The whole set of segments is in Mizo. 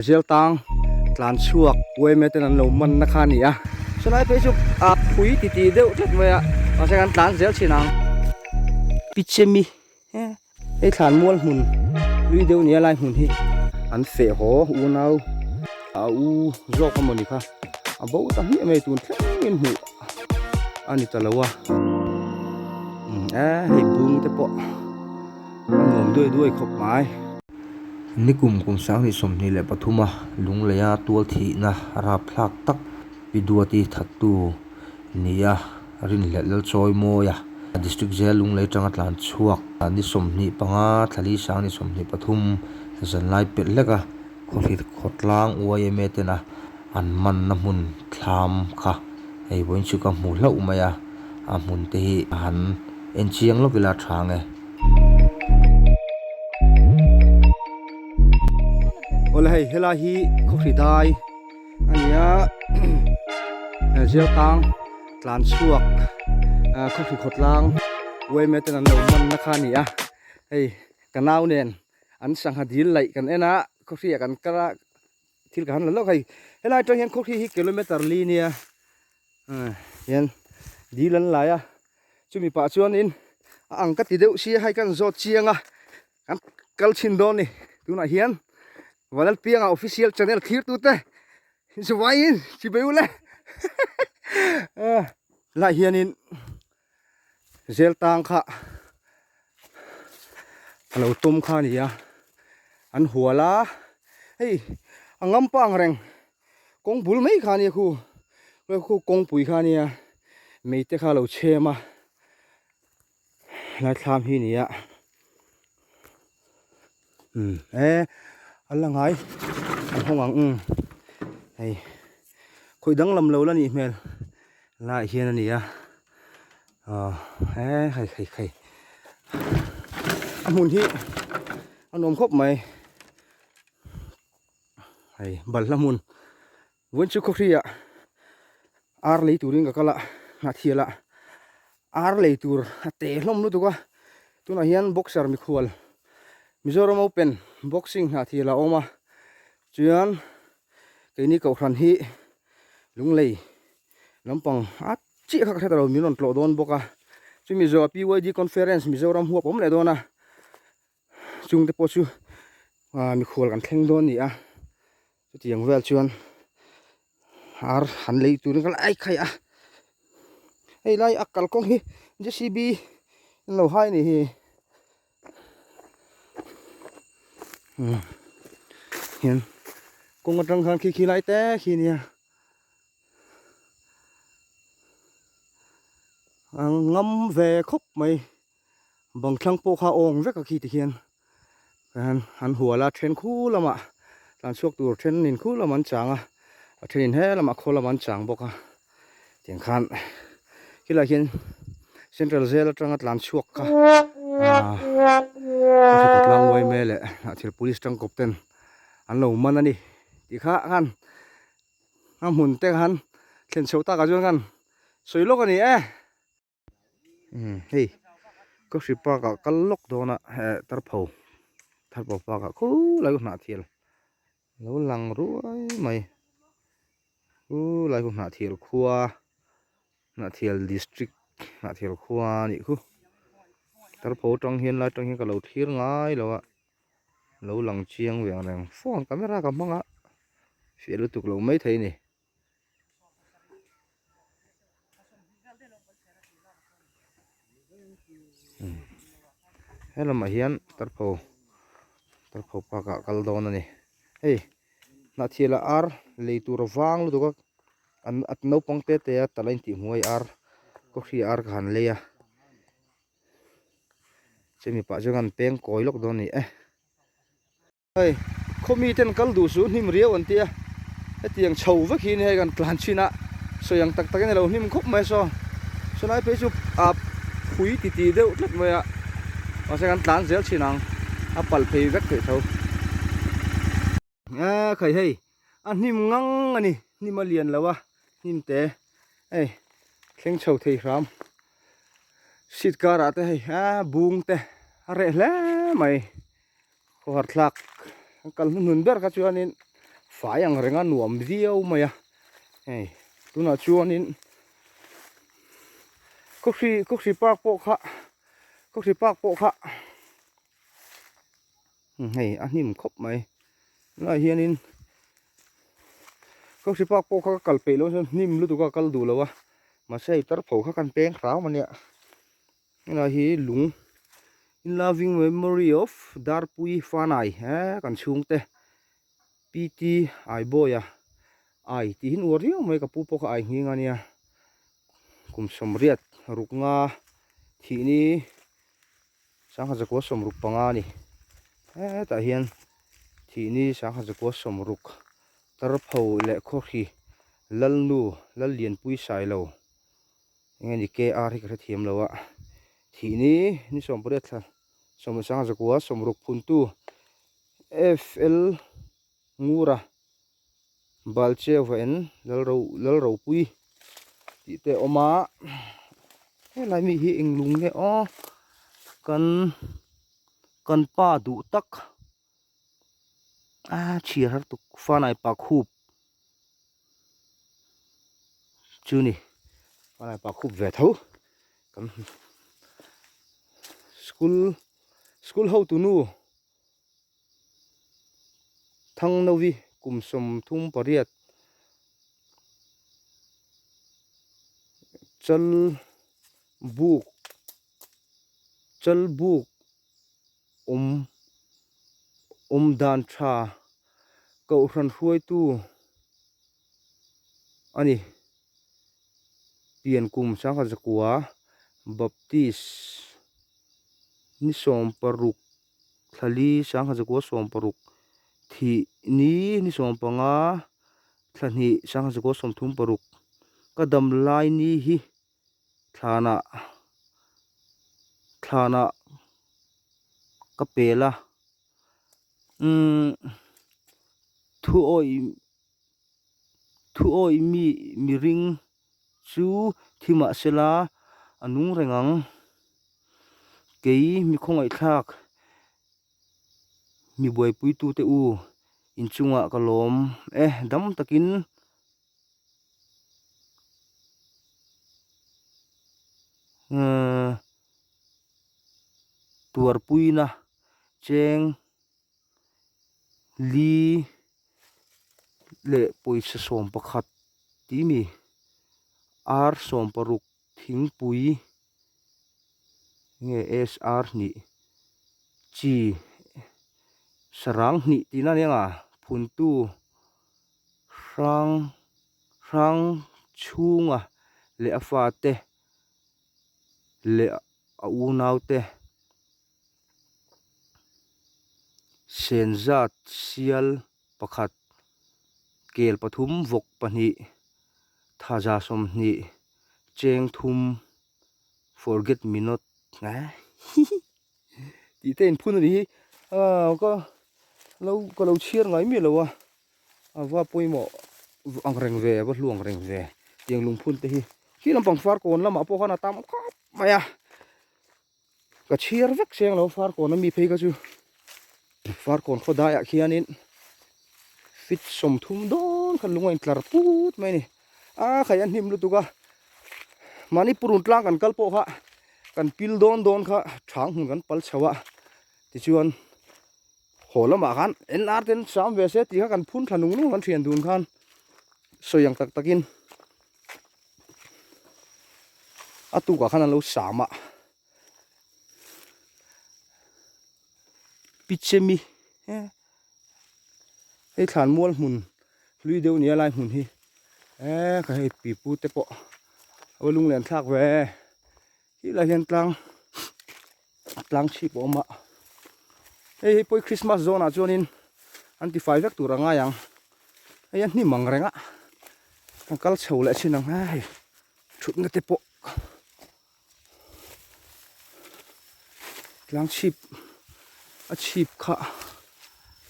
Zel tang tlan chhuak yma ten an lo man na kha a ni a. Chulai phei chu a phui ti tih deuh tlat mai a, mahse kan tlan zel thin ang. Pichemi hei thlan mual hmun lui deuh nia lai hmun hi an feh haw unau a u zawk a mawni kha a bo ta hmiah mai tun thleng in hmuh a ni ta lo a. E hei bung te pawh a nuam duai duai khawp mai. Nikum kum 2023 a Lungleia tual thihna rapthlak tak Pi Duati thattu nia rinhlelh Lalchawi Mawia District Jail Lunglei atanga tlan chhuak ni 25 thlali sang ni 23 zanlai pelh hlek a khawhri khawtlang yma tena an manna hmun thlam kha hei vawiin chu ka hmu hlauh mai a, a hmun te hi a han en chiang lawk ila a tha ang e. Awle hei helai hi khawhri dai a ni a zial tang tlan chhuak khawhri khawtlang yma ten an lo manna kha a ni a hei ka nau nen an sangha dil laih kan en a khawhri ah kan kal a. Thil ka han la lawk hei helai atang hian khawkhi hi kilometer li nia hian dil an lai a chumi pah chuanin a ang ka ti deuh sia hei kan zawt chiang a kan kal chhin dawn ni tunah hian Vanlalpianga official channel thlir tute zuvaiin chibai ule lai hianin zel tang kha a lo tum kha a ni a an hual a hei a ngam pang ang reng kawng bul mai kha a nia khu khu kawngpui kha a nia mei te kha a lo chhem a lai thlam hi a ni a umm e a la ngai an hawng ang umm hei khawi danglam lo la nih hmel laiah hian a ni a aw he hei hei hei a hmun hi a nuam khawp mai hei balhla hmun vawiin chu khawhri ah ar lei turin ka kal a hnah thial ah ar lei tur a te hlawm lutuk a tunah hian boxer mikhual Mizoram open boxing hnah thial a awm a chuan keini kohhran hi lunglei lampang a chiah kha ka hre ta lo min rawn tlawh dawn bawk a chumi zawh ah PYD conference Mizoram huap awm leh dawn a chungte pawh chu ah mikhual kan thleng dawn a ni a chutiang vel chuan ar han lei turin ka la ai khai a hei lai a kalkawng hi J C B an lo hai a nih hi. Hian kawng atang khan khi khi lai te khi nia a ngam ve khawp mai bang thlang pawh kha a awng vek a khi ti hian an an hual a then khu lamah tlan chhuak tur thenin khu lam an chang a a thenin he lamah khaw lam an chang bawk a. Tiang khan khilai hian central jail atanga tlan chhuak kha aaa tlang uai mai leh ah thil police tangkawp ten an lo man a ni tih kha khan a hmun te khan thlen chho tak ah chuan khan sawi lawk a ni e. Umm hei Kohhri park ah kal lawk dawn a eh tarpho tarpho park ah khulai hnah thial lo lang ruai mai khulai khu hnah thial khua hnah thial district hnah thial khua a nih khu tarpho atang hian lai atang hian ka lo thlir ngai lo a lo lang chiang ve ang reng phone camera ka hmang a fiah lutuk lo maithei a ni. He lamah hian tarpho tarpho park ah kal dawn a ni hei hnahthial ah ar lei tur a vang lutuk a an a naupang te te a tala a intih hmuh a hei ar kawhri ar ka han lei a chumi pah chuan an peng kawi lawk dawn a ni e. Hei khaw mi ten kal duh suh hnim riau an tia hetiang chho vek hi hei kan tlan chhin a sawi ang tak tak in a lo hnim khawp mai saw chulai phei chu a phui ti tih deuh tlat mai a mahse kan tlan zel thin ang a palh phei vek theih tho e khai hei a hnim ngang a ni hnim a lian lo a hnim te hei thleng chho thei hram seat karah te hei a bung te a reh hle mai. Khawhar thlak an kal hnuhnun ber kha chuanin fai ang reng a nuam viau mai a hei tunah chuanin khawhri khawhri park pawh kha khawhri park pawh kha hei a hnim khawp mai tunah hianin khawhri park pawh kha ka kal peih loh chuan hnim lutuk a kal duh lo a mahse hei tarpho kha kan peng hram a nia. Helai hi lung in loving memory of Darpui Fanai he kan chhungte PT Aibawia ai tih hi nuar riau mai ka pu pawh kha ai nghing a nia kum sawmriat ruk nga thih ni sangha zakua sawmruk panga a ni hetah hian thih ni sangha zakua sawmruk Tarpho leh Khawhri Lalnu Lallianpui Sailo. Enge ni KR hi ka hrethiam lo a, thih ni ni sawmpariat thla sawmhnih sanga zakua sawmruk phuntu FL Ngura Balcheuva en Lalro Lalropui tih te a awm a, helai mi hi eng lung nge aw kan kan pa duh tak a chhiar har tuk fanai pa khup chu ni fanai pa khup ve tho kan school school hotu nu Thangnovi kum 38 chal buk chal buk awm awm dan tha kohhran hruaitu a ni. Pian kum sangha zakua Baptist ni 16 thlali sangha zakua 16 thih ni ni 15 thla hnih sangha zakua 36 ka dam lai ni hi thlanah thlanah ka pel a umm thu awih thu awih mi mihring chu thi mahsela a nung reng ang kei mi khawngaihthlak mi buaipui tute u inchungah ka lawm e dam takin. Tuarpuina cheng li leh pawisa 11 tih mi ar 60 thingpui nge SR hnih chi sarang hnih tihna a ni ang a phuntu. Hrang hrang chhunga leh a fate leh a unaute senzat sial pakhat kel pathum vawk pahnih thaza 20 cheng thum forget me not tih te inphun a ni hi ah ka lo ka lo chhiar ngai miah lo a a va pawimawh ang reng ve a va hlu ang reng ve tiang lungphun te hi khi lampang farkawn lamah pawh khan a tam khawp mai a ka chhiar vek seng lo farkawn ami phei kha chu farkawn khaw daiah khianin fit 30 dawn khan lung a intlar put mai a ni a khai a hnim lutuk a mahni purun tlang kan kal pawh kha kan pil dawn dawn kha thang hmun kan pal chho a tichuan haw lamah khan NR ten sam ve se tih kha kan phun thla nung nung kan thian dun khan sawi ang tak takin a tukah khan an lo sam a Pichemi hei thlan mual hmun hlui deuh nia lai hmun hi eh ka hei pipu te pawh a va lunglen thlak ve khi lai hian tlang tlang chhip a awm a hei hi pawi Christmas zawn ah chuanin an ti fai vek tur a ngai ang hei a hnim ang reng a kan kal chho leh chin ang hei thutna te pawh tlang chhip a chhip kha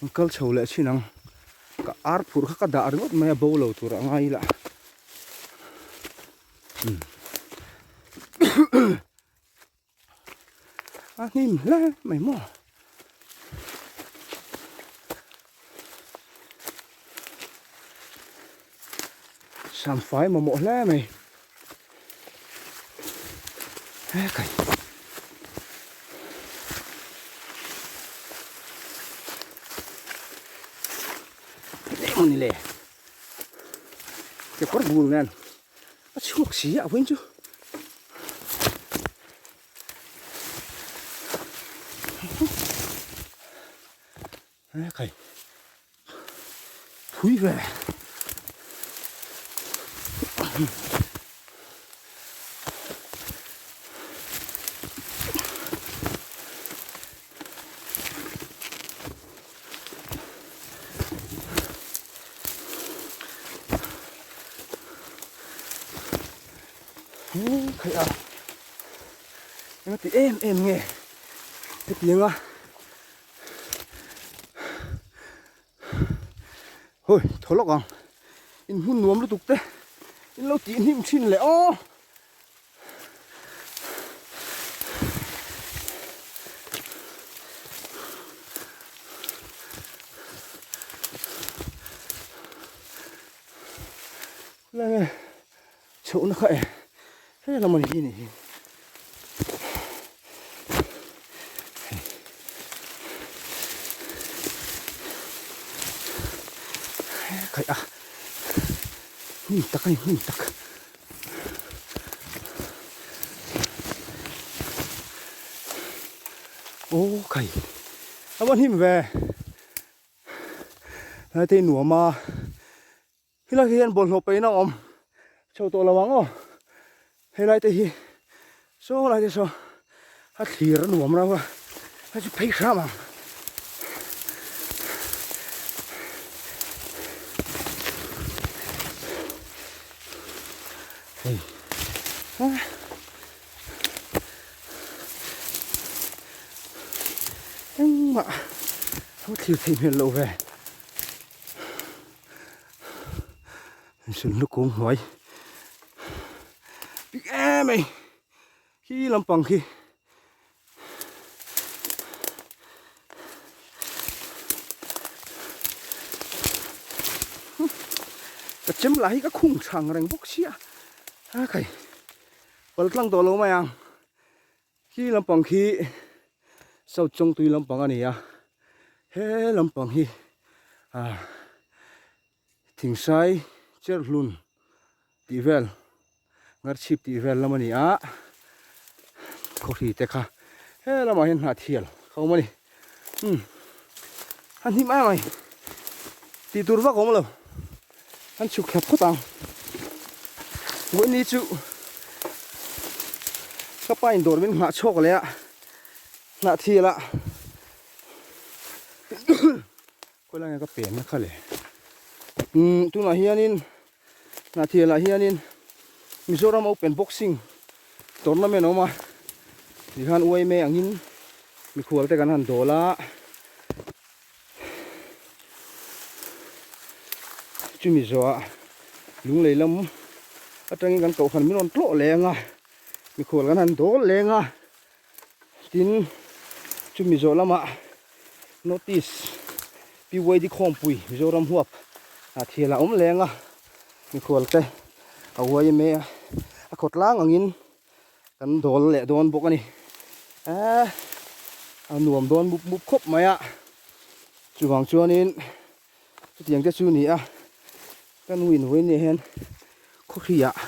an kal chho leh thin ang ka ar phurh kha ka dah ringawt mai a bo lo tur a ngai ila a hnim hle mai maw. Samfai mamawh hle mai. He kai. Eng ni le. Ke kawr bul nen a chhuak si a vawiin chu. He khai. Phui ve. Khai a. Engati em em nge hetianga Hawi thaw lawk ang in hmun nuam lutuk te in lo tih hnim thin leh aw. Khulai nge chhohna kha e he lam a ni hi ni hi. Khaih a hnim tak a ni hnim tak. Aw khai a va hnim ve lai te nuam a. Helai hian bawlhhlawh paihna a awm chho tawh lo ang aw helai te hi saw lai te saw a thlir a nuam reuh a hei chu phei hram ang. Hei engmah a thlir theih hmel loh ve. Sulhnu kung hnuai bik em mai khi lampang khi ka chem lah hi ka khung chhang reng bawk sia a khai pal tlang tawh lo mai ang khi lampang khi south chawngtui lampang a ni a he lampang hi ah. Thingsai Cherhlun tih vel Ngarchhip tih vel lam a ni a, khawhri te kha he lamah hian hnahthial ka awm a ni. Umm a hnim em mai tih tur vak a awm lo an chhuk thlap phawt ang. Vawiini chu ka pa in dawr min nghah chhuak leh a hnahthial ah. Khawi lai nge ka pen na kha le umm tunah hianin Hnahthial ah hianin Mizoram Open Boxing Tournament a awm a tikhan uaime angin mikhual te kan han dawl a chumi zawhah lunglei lam atangin kan kohhran min rawn tlawh leng a mikhual kan han dawl leng a tin chumi zawh lamah. Notice, PYD Khawmpui Mizoram huap ah thial a awm leng a, mikhual te a uai em a, a khawtlang angin kan dawl leh dawn bawk a ni. Eee a nuam dawn mup mup khawp mai a, chuvang chuanin chutiang te chu ni a, ka nu in vawiin nia hian khawhri ah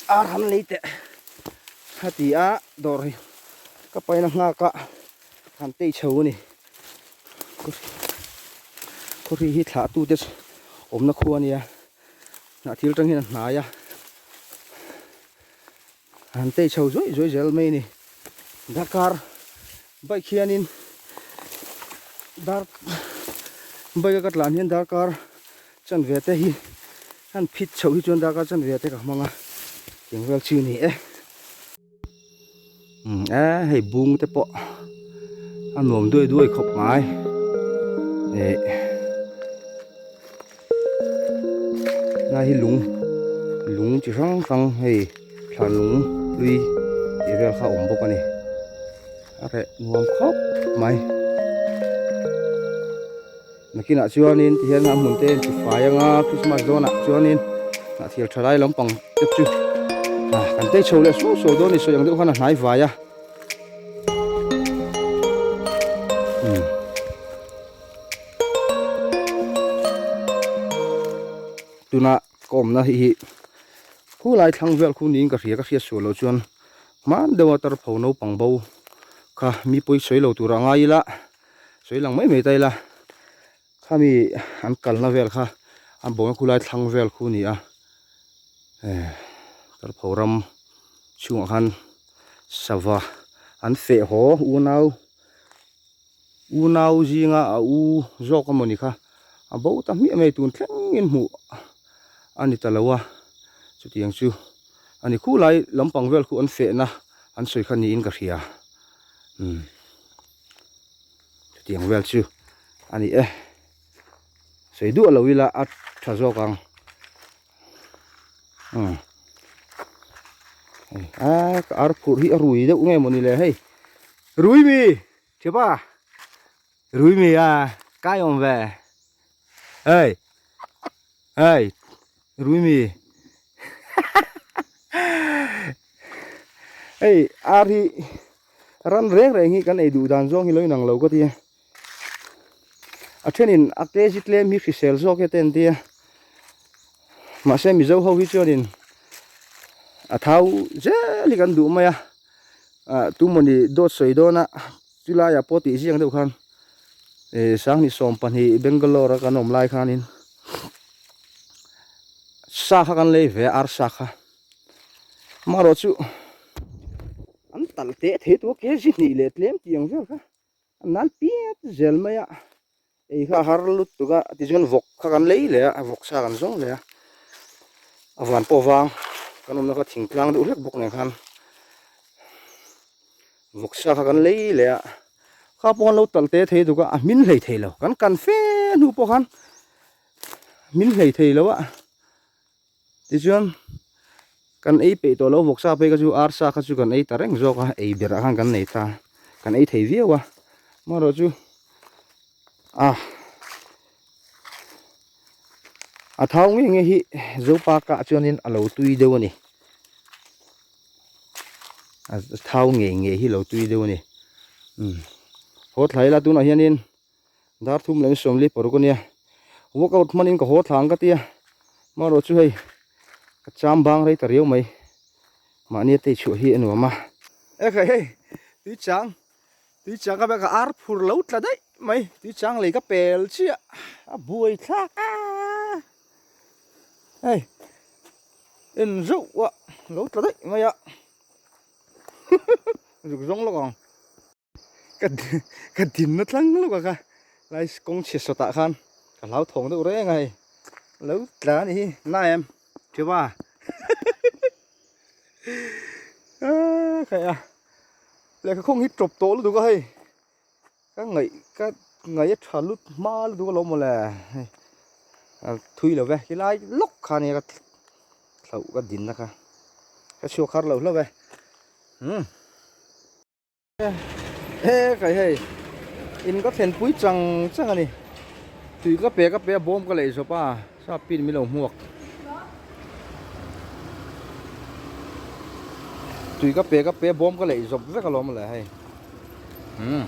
ar han lei teh a ti a, dawr hi ka paina nghak a. Han tei chho a ni. Khawhri hi thlah tute awmna khua a nia. Hnah thil tang hian a hnai a. Han tei chho zuai zuai zel mai a ni. Darkar bike hianin dar bike a ka tlan hian darkar chanve te hi han phit chhoh hi chuan darkar chanve te ka hmang a. Tiang vel chu a ni e. E hei bung te pawh a nuam duai duai khawp mai eh lai hi lung lung chi hrang hrang hei thlan lung hlui tih vel kha a awm bawk a ni a reh nuam khawp mai nakinah chuanin tihian a hmun te a intifai anga christmas dawnah chuanin. Hnahthial tha lai lampang te chu kan tei chho leh suau suau dawn a ni sawi ang deuh khan a hnai vai a. Tuna ka awmna hi hi khulai thlang vel khu niin ka hria ka hriat sual loh chuan hman deuha tarpho naupang bo kha mi pawi sawi lo tura ngai ila sawi lang mai mai ta ila khami an kalna vel kha an bawhna khulai thlang vel khu a ni a eh tarpho ram chhungah khan sava an feh haw unau. Unau zinga a u zawk a mawni kha a bo ta hmiah mai tun thlengin hmuh a ni ta lo a, chutiang chu a ni khulai lampang vel khu an fehna an sawi kha niin ka hria umm chutiang vel chu a ni e sawi duah lo ila a tha zawk ang umm hei a ka ar phurh hi a rui deuh nge mawni le hei rui mi. Thiapa rui mi a kai awm ve hei hei rui mi hei ar hi ran reng reng hi kan ei duh dan zawng hi lo inang lo ka tia a thenin a kg tlem hi hrisel zawk hi a te an tia mahse mizo ho hi chuanin a thau zel hi kan duh mai a. Ah tumawni dawt sawi dawn a chulaiah pawh tih ziang deuh khan eh sanghnih sawm pahnih Bangalore a kan awm lai khanin sa kha kan lei ve a arsa kha amaherawh chu an talh teh thei tawh a kg hnih leh tlem tih ang vel kha a nal piat zel mai a. Ei kha a har lutuk a tichuan vawk kha kan lei leh a vawk sa kan zawng leh a a van pawh vang kan awmna kha thingtlang deuh hlek bawk nen khan vawk sa kha kan lei leh a kha pawh an lo talh te thei duk a a hmin hlei thei lo kan kan fe hnu pawh khan hmin hlei thei lo a. Tichuan kan ei peih tawh lo vawksa phei kha chu arsa kha chu kan ei ta reng zawk a ei berah khan kan nei ta kan ei thei viau a amaherawh chu ah a thau nge nge hi zopa kah chuanin a lo tui deuh a ni a thau nge nge hi lo tui deuh a ni umm haw thlai ila tunah hianin. Dar thum leh sawmli paruk ania workout hmanin ka haw thla ang ka tia amaherawh chu hei ka cham bang rei ta riau mai mahni a tei chhuah hi a nuam a. Ekhai hei tui chang tui chang ka bag ah ar phur lo tla daih mai tui chang lei ka pel chiah a buai thlak a hei en zauh a lo tla daih mai a zuk zawng lawk ang. Ka ka dinna tlang lawk a kha lai kawng chhe sawtah khan ka hlau thawng deuh reng a hei lo tla a nih hi na em thiba a khaih a lehkha khawng hi tawp tawh lutuk a hei ka ngaih ka ngaih a tha lut hma lutuk alawm mawle hei a thui lo ve helai lawk kha ania ka thlauh ka dinna kha ka chhuak har lo hlauh e umm. He kai hei in ka thlen pui chang chang a ni tui ka pe ka pe a bawm ka lei zawp a sap pin min lo hmuak tui ka pe ka pe a bawm ka lei zawp vek alawm le hei umm.